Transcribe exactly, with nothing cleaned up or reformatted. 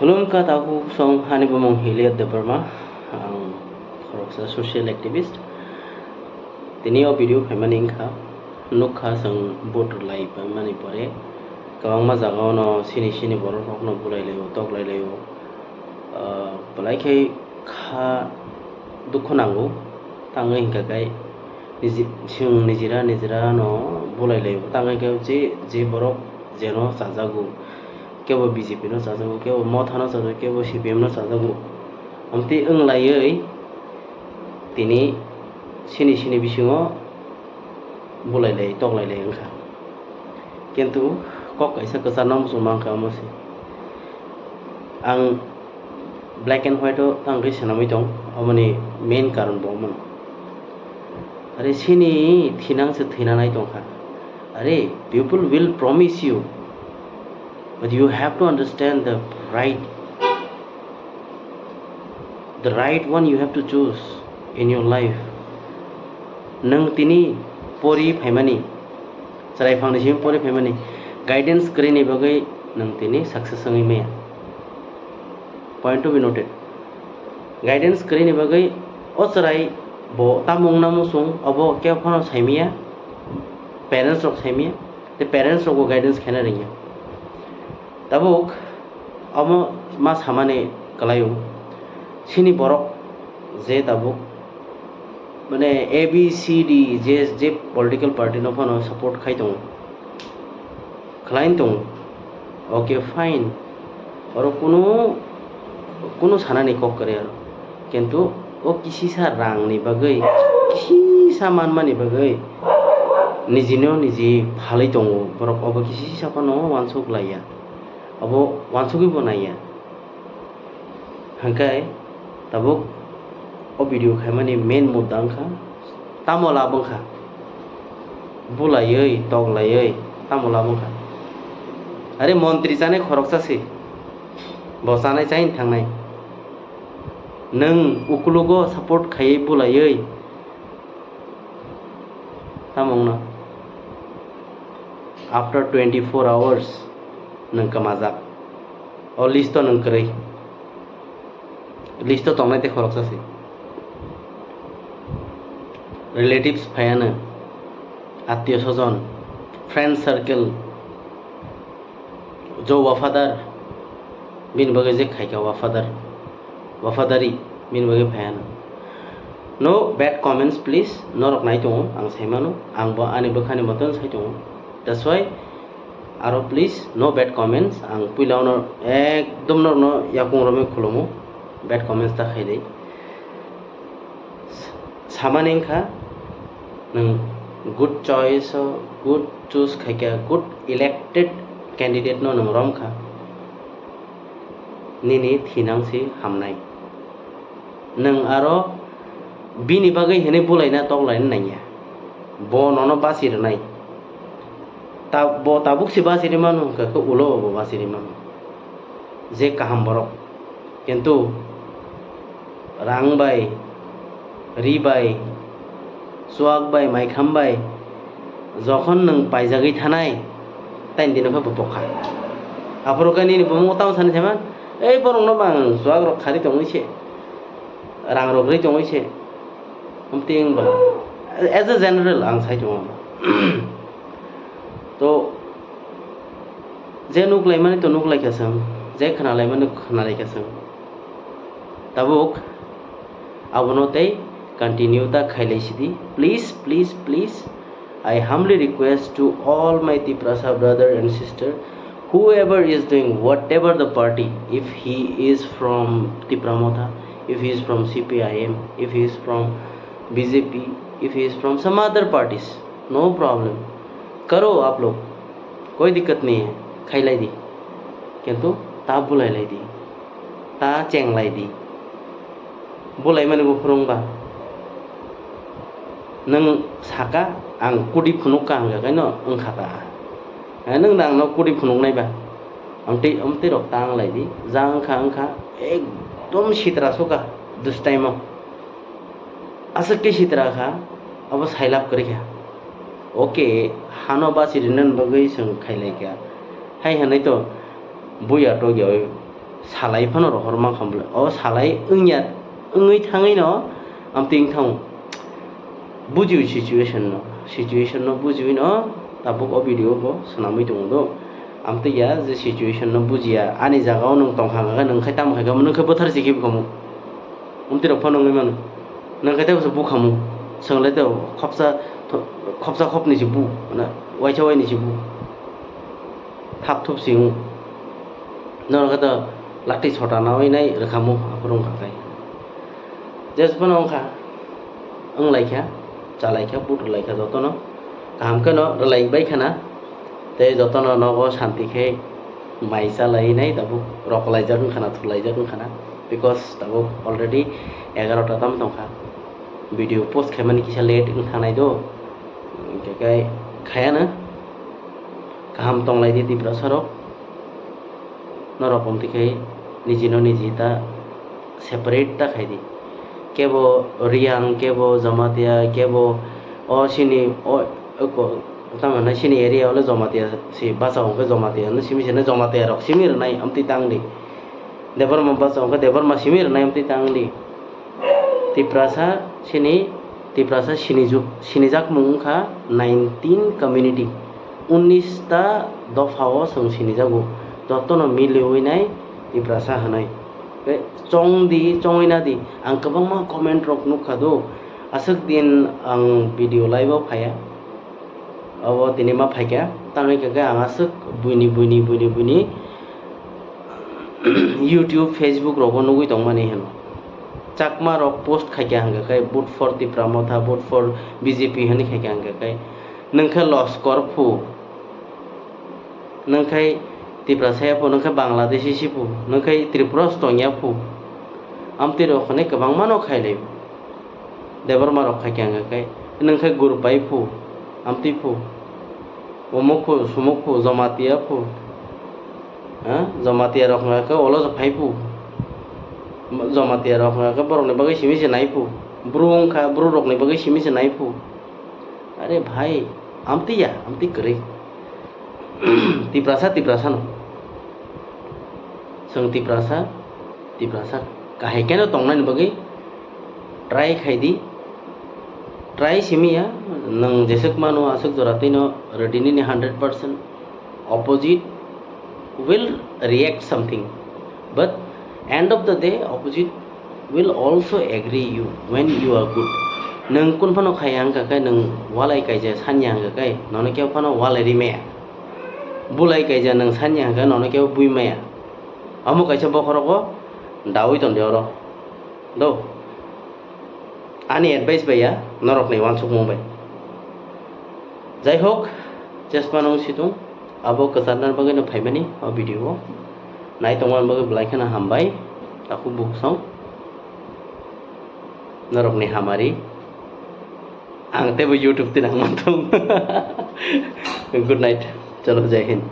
Khulumkha, takhuk song, ani bumung Hilliard Debbarma, ang khoroksa social activist. Tini o video phaimani wngkha, nukha chwng vote rwlai paimani pore kwbangma jagao no sini sini borok rokno bulai laio, toklai laio. Ah, belai khe kha dukhu nango, tangwi hinkha khe niji-, chwng nijira nijira no bulai laio, tangwi khe je, je borok jeno chajago, kebo B J P no chajago, kebo Motha no chajago, kebo C P M no chajago. Amtwi wnglaiwi tini sini sini bisingo bulai lai, toklai lai wngkha. Kintu kok kaisa kwcharno muchung mankha omo se. Ang black and white o tangwi swnamwi tong, aboni main karon bo omo. Are sini thinang se thwina nai tongkha. Are people will promise you, but you have to understand the right, the right one you have to choose in your life. Nwng tini pori phaimani, chwrai phangni simi pori phaimani, guidance kwrwini bagwi nwng tini success wngwi maya. Point to be noted. Guidance kwrwini bagwi o chwrai bo tamo wngna muchung, obo kebo phano saimaya, parents rok saimaya, tei parents rokbo guidance khaina rwngya. Tabuk omo ma samani kwlaio, sini borok je tabuk mane A B C D je, je political party no phano support khai tongo, khlain tongo, okay, fine, oro kunu, kunu sanani kok kwrwi aro, kintu o kisisa rangni bagwi, kisisa manmani bagwi nijino niji phalwi tongo borok, obo kisisa phano uansuk laiya, obo uansugwi bo naiya. Hwnkhe tabuk o video khaimani main mudda wngkha, tamo lab wngkha? Bulaiwi, toklaiwi tamo lab wngkha? Are montri chanai khoroksa se, bo chanai chaini thangnai. Nwng ukulugo support khaiwi bulaiwi tamo wngno? After twenty-four hours nwng kwmajak. O list o nwng kwrwi. List o tongnai tei khoroksa se. Relatives phaiano, attiyo sojon, friend circle, jo wafadar, bini bagwi je khaikha wafadar, wafadari, bini bagwi phaiano. No bad comments, please. Norok nai tongo, ang sai mano. Ang bo ani bwkhani moto sai tongo. That's why aro please, no bad comments. Ang puila ono ekdom norokno yakung romwi khulumo. Bad comments ta khaidi. Samani wngkha, nwng good choice o, good choose khaikha, good elected candidate no nwng romkha. Nini thinang si hamnai. Nwng aro bini bagwi hinwi bulaina toklaina nangya. Bo nono basi rwnai. Ta-, bo tabuk si basi rwmano hwnkha khe ulo bo basi rwmano. Je kaham borok. Kintu rang bai, ri bai, chuak bai, maikham bai, jokhon nwng paijagwi thanai, taini dino khe bo pokha. Aphuru khe nini bumung tamo sani saima, "Ei borokno bang chuak rok khari tongwi se, rang rok ri tongwi se," amtwi wng ba. As a general ang sai tongo. To, je nuk laimani to nuk laikha chwng, je khna laimani khna laikha chwng. Tabuk abono tei continue ta khailai sidi. Please, please, please, I humbly request to all my Tiprasa brother and sister, whoever is doing whatever the party, if he is from Tipra Motha, if he is from C P I M, if he is from B J P, if he is from some other parties, no problem, karo aap log, koi dikkat nahi hai, khailai di, kintu ta bulai lai di, ta cheng lai di. Bulai mani bo phwrwng ba. Nwng saka, "Ang kudi phunuk ka," hwnkha khe no wngkha ta. Eh, nwng da ang no kudi phunuk nai ba. Amtwi, amtwi rok ta wng lai di. Ja wngkha, wngkha, ekdom sitra suka, this time o. Aswk khe sitra kha, abo sailab kwrwi kha. Okay, hano basi rinani bagwi chwng khailai kha. Hai hwnwi to buya tokya oi. salai phano rohor mankha bwle. O salai wngya, wngwi thangwi no amtwi wng thango. Bujiwi situation no, situation no bujiwi no tabuk o video bo swnamwi tongo do. Amtwi ya je situation no bujiya, ani jaga o nwng tongkha hwnkhe nwng khai tamo khai kha, nwng khe bwthar si khe bukhamu. Amtwi rok phano wngwi mano. Nwng khai tamo se bukhamu. Swnglai tei khopsa, khopsa khopni se bu, na waisa waini se bu. Thap thup si wng. Norok khe to lati sota nawi nai rwkhamu aphuru wngkha khe. Jesphano wngkha, wnglaikha, chalaikha, but rwlaikha jotono. Kaham kheno rwlaibai khana. Tei jotono nogo santi khe mai chalainai tabuk roklaijak wngkhana, thulaijak wngkhana. Because tabuk already egarota tam tongkha. Video post khaimani kisa late wng thangnai do. Hwnkhe khe khayana. Kaham tonglai di Tiprasa rok. Norok wng twi khai niji no niji ta separate ta khai di. Kebo Riang, kebo Jamatia, kebo o sini o, o ko-, tamo na sini area o le Jamatia si basa hwnkhe Jamatia no simi sini Jamatia rok simi rwnai amtwi tang di. Debbarma basa hwnkhe Debbarma simi rwnai amtwi tang di. Tiprasa sini, Tiprasa sinijuk, sinijakmung wngkha nineteen community, unnis ta dopha o chwng sinijago, jotono miliwi nai Tiprasa hwnwi. Tei chong di, chongwi na di, ang kwbangma comment rok nukha do, aswk din ang video live o phaiya. Abo tini ma phaikha, tangwi khe ang aswk buini, buini, buini, buini YouTube, Facebook rogo nugwi tongmani hino. Chakma rok post khaikha hwnkhe khai, "Vote for Tipra Motha, vote for B J P," hwnwi khaikha hwnkhe khai. Nwng khe loskor phu, nwng khai Tiprasa ya phu, nwng khai Bangladeshi si phu, nwng khai Tripura stong ya phu. Amtwi rok hwnwi kwbangma no khailai. Debbarma rok khaikha hwnkhe khai, nwng khai Gurpai phu, amtwi phu, umuk phu, sumuk phu, Jamatia phu, ha? Jamatia rok hwnkhe olo phai phu, Jamatia rok hwnkhe borokni bagwi simi se nai phu, bru wngkha, bru rokni bagwi simi se nai phu. Are bhai, amtwi ya, amtwi kwrwi. Tiprasa, Tiprasa no. Chwng Tiprasa, Tiprasa kahai khe no tongnani bagwi try khai di. Try simi ya, nwng jeswk mano aswk jora twi no ready nini hundred percent. Opposite will react something, but end of the day, opposite will also agree you when you are good. Nwng kun phano khaiya wngkha khe, nwng walai kaija sanya wngkha khe, nono kebo phano walai ri maya. Bulai kaija nwng sanya wngkha khe, nono kebo bui maya. Amo kaisa bokhorogo dawi tongdi oro. Do. Ani advice bai ya, norokni uansukmung bai. Jai hok, chesma nung situng, abo kwcharna bagwi no phaimani o video o. Nai tongma bagwi belai kheno hambai, takhuk buksong. Norokni hamari. Ang teibo YouTube twi nang mantong. Good night. Chalo, Jai Hind.